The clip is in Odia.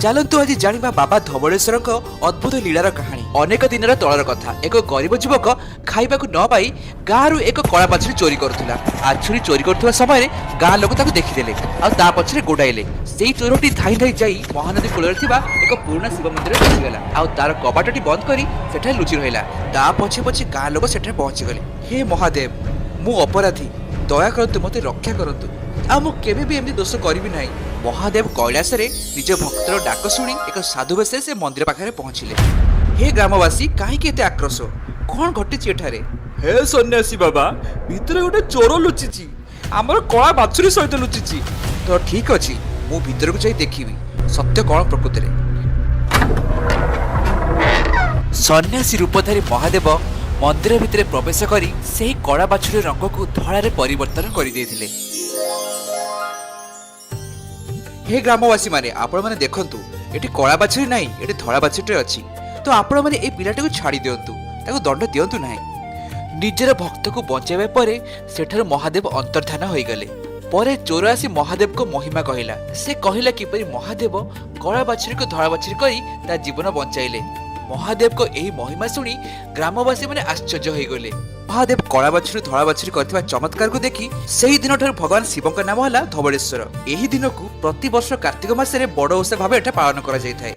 ଚାଲନ୍ତୁ ଆଜି ଜାଣିବା ବାବା ଧବଳେଶ୍ୱରଙ୍କ ଅଦ୍ଭୁତ ଲୀଳାର କାହାଣୀ। ଅନେକ ଦିନର ତଳର କଥା, ଏକ ଗରିବ ଯୁବକ ଖାଇବାକୁ ନ ପାଇ ଗାଁରୁ ଏକ କଳା ବାଛୁରୀ ଚୋରି କରୁଥିଲା। ବାଛୁରୀ ଚୋରି କରୁଥିବା ସମୟରେ ଗାଁ ଲୋକ ତାକୁ ଦେଖିଦେଲେ ଆଉ ତା ପଛରେ ଗୋଡାଇଲେ। ସେଇ ଚୋରଟି ଧାଇଁ ଧାଇଁ ଯାଇ ମହାନଦୀ କୂଳରେ ଥିବା ଏକ ପୁରୁଣା ଶିବ ମନ୍ଦିରରେ ପଶିଗଲା ଆଉ ତାର କବାଟଟି ବନ୍ଦ କରି ସେଠାରେ ଲୁଚି ରହିଲା। ତା ପଛେ ପଛେ ଗାଁ ଲୋକ ସେଠାରେ ପହଞ୍ଚିଗଲେ। ହେ ମହାଦେବ, ମୁଁ ଅପରାଧୀ, ଦୟା କରନ୍ତୁ, ମୋତେ ରକ୍ଷା କରନ୍ତୁ, ଆଉ ମୁଁ କେବେ ବି ଏମିତି ଦୋଷ କରିବି ନାହିଁ। ମହାଦେବ କୈଳାସରେ ନିଜ ଭକ୍ତର ଡାକ ଶୁଣି ଏକ ସାଧୁ ବେଶରେ ସେ ମନ୍ଦିର ପାଖରେ ପହଞ୍ଚିଲେ। ହେ ଗ୍ରାମବାସୀ, କାହିଁକି ଏତେ ଆକ୍ରୋଶ? କ'ଣ ଘଟିଛି ଏଠାରେ? ହେ ସନ୍ନ୍ୟାସୀ ବାବା, ଭିତରେ ଗୋଟେ ଚୋର ଲୁଚିଛି, ଆମର କଳା ବାଛୁରୀ ସହିତ ଲୁଚିଛି। ତ ଠିକ ଅଛି, ମୁଁ ଭିତରକୁ ଯାଇ ଦେଖିବି ସତ୍ୟ କ'ଣ ପ୍ରକୃତରେ। ସନ୍ନ୍ୟାସୀ ରୂପଧାରୀ ମହାଦେବ ମନ୍ଦିର ଭିତରେ ପ୍ରବେଶ କରି ସେହି କଳା ବାଛୁରୀର ରଙ୍ଗକୁ ଧଳାରେ ପରିବର୍ତ୍ତନ କରିଦେଇଥିଲେ। ହେ ଗ୍ରାମବାସୀ ମାନେ, ଆପଣମାନେ ଦେଖନ୍ତୁ, ଏଠି କଳା ବାଛୁରୀ ନାହିଁ, ଏଠି ଧଳା ବାଛୁରୀଟେ ଅଛି। ତ ଆପଣମାନେ ଏଇ ପିଲାଟାକୁ ଛାଡ଼ି ଦିଅନ୍ତୁ, ତାକୁ ଦଣ୍ଡ ଦିଅନ୍ତୁ ନାହିଁ। ନିଜର ଭକ୍ତକୁ ବଞ୍ଚାଇବା ପରେ ସେଠାରୁ ମହାଦେବ ଅନ୍ତର୍ଧାନ ହୋଇଗଲେ। ପରେ ଚୋର ଆସି ମହାଦେବଙ୍କ ମହିମା କହିଲା। ସେ କହିଲା କିପରି ମହାଦେବ କଳା ବାଛୁରୀକୁ ଧଳା ବାଛୁରୀ କରି ତା ଜୀବନ ବଞ୍ଚାଇଲେ। ମହାଦେବଙ୍କ ଏହି ମହିମା ଶୁଣି ଗ୍ରାମବାସୀମାନେ ଆଶ୍ଚର୍ଯ୍ୟ ହୋଇଗଲେ। ମହାଦେବ କଳା ବାଛୁରୀ ଧଳା ବାଛୁରୀ କରିଥିବା ଚମତ୍କାରକୁ ଦେଖି ସେହି ଦିନଠାରୁ ଭଗବାନ ଶିବଙ୍କ ନାମ ହେଲା ଧବଳେଶ୍ୱର। ଏହି ଦିନକୁ ପ୍ରତିବର୍ଷ କାର୍ତ୍ତିକ ମାସରେ ବଡ଼ ଓଷା ଭାବେ ଏଠା ପାଳନ କରାଯାଇଥାଏ।